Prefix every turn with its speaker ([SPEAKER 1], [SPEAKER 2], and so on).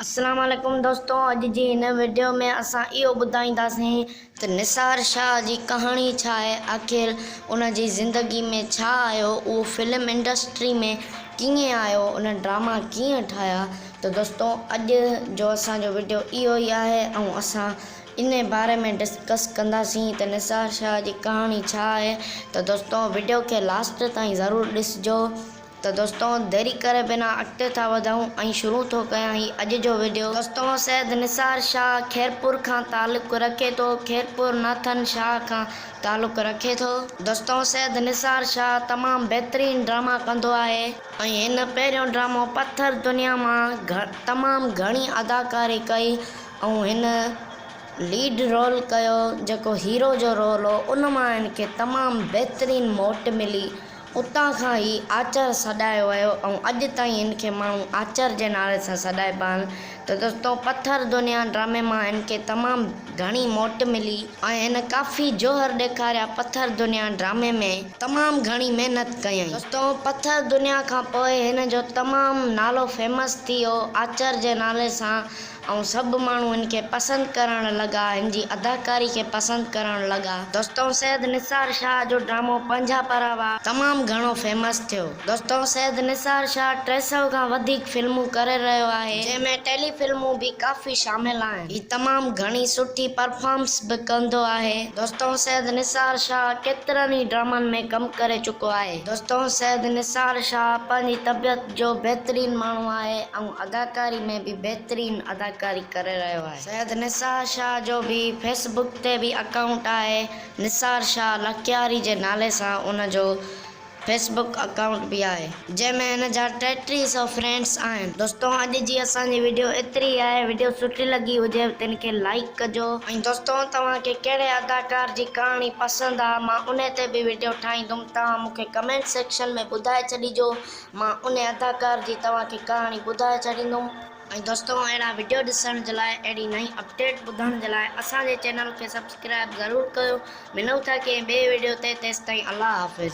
[SPEAKER 1] السلام عليڪم دوستو اڄ جي هن وڊيو ۾ اسان اهو ٻڌائينداسين ته نثار شاهه جي ڪهاڻي ڇا آهي آخر ان جي زندگي ۾ ڇا آيو اهو فلم انڊسٽري ۾ ڪيئن آيو ان ڊراما ڪيئن ٺاهيا ته دوستو اڄ جو اسان جو وڊيو اهو ئي آهي ۽ اسان ان باري ۾ ڊسڪس ڪنداسين ته نثار شاهه جي ڪهاڻي ڇا آهي ته دوستو وڊيو کي لاسٽ تائين ضرور ڏسجو. ته دوستو ديري ڪري بنا اڳتي ٿا وڌون ۽ شروع ٿو ڪيان هي اڄ جو وڊيو. دوستو سيد نثار شاهه خيرپور کان تعلق رکي ٿو خيرپور ناٿن شاهه کان تعلق رکي ٿو. دوستو سيد نثار شاهه تمام بهترين ڊراما ڪندو آهي. ۽ هن پهريون ڊرامو پٿر دنيا مان تمام گهڻي اداڪاري ڪئي ۽ هن ليڊ رول ڪيو جيڪو هيرو جو رول هو ان مان هن کي تمام بهترين موٽ ملي اتان کان هي آچر سڏايو ويو ۽ اڄ تائين هن کي ماڻهو آچر جي نالي سان سڏائبا آهن ته دوستو پٿر دنيا ڊرامي مان هن کي تمام گهڻي موٽ ملي ۽ هن ڪافي جوهر ڏيکاريا پٿر دنيا ڊرامي ۾ تمام گهڻي محنت ڪيائين. دوستو پٿر دنيا کان پوء هن جو تمام نالو فيمس ٿي ويو آچر جي نالي سان ۽ سڀ ماڻهو هن کي پسند ڪرڻ لڳا، هن جي اداڪاري کي پسند ڪرڻ لڳا. دوستو سيد نثار شاهه جو ڊرامو پنهنجا پراوا تمام گهڻو فيمس ٿيو. دوستو سيد نثار شاهه 300 کان وڌيڪ فلمون ڪري رهيو آهي جنهن ۾ ٽيلي فلمون به ڪافي شامل آهن. هي تمام گهڻي سٺي پرفارمس به ڪندو آهي. دوستو سيد نثار شاهه ڪيترن ئي ڊرامن ۾ ڪم ڪري چڪو آهي. دوستو سيد نثار شاهه پنهنجي طبيعت جو بهترين ماڻهو آهي ۽ اداڪاري ۾ به بهترين اداڪاري ڪري رهيو آهي. سيد نثار شاهه جو به فيس بڪ تي به اڪائونٽ آهي نثار شاهه لڪياري جي نالي سان ان جو فيس بڪ اڪائونٽ به آهي جنهن ۾ هن جا 33 سو فرينڊس آهن. دوستو اڄ جي اسان جي وڊيو ايتري ئي آهي وڊيو سٺي لڳي هجي تن کي لائيڪ ڪجو. ۽ دوستو توهان کي ڪهڙي اداڪار جي ڪهاڻي پسند آ مان انهي تي به وڊيو ٺاهيندم توهان مون کي ڪمينٽ سيڪشن ۾ ٻڌائي ڇڏيجو. مان انهي اداڪار جي توهان کي ڪهاڻي ٻڌائي ڇڏيندم. ۽ دوستو اهڙا وڊيو ڏسڻ جي لاء اهڙي نئين اپڊيٽ ٻڌڻ جي لاء اسان جي چينل کي سبسڪرائب ضرور ڪيو ملون ٿا ڪنهن ٻئي وڊيو تي تيستائين الله حافظ.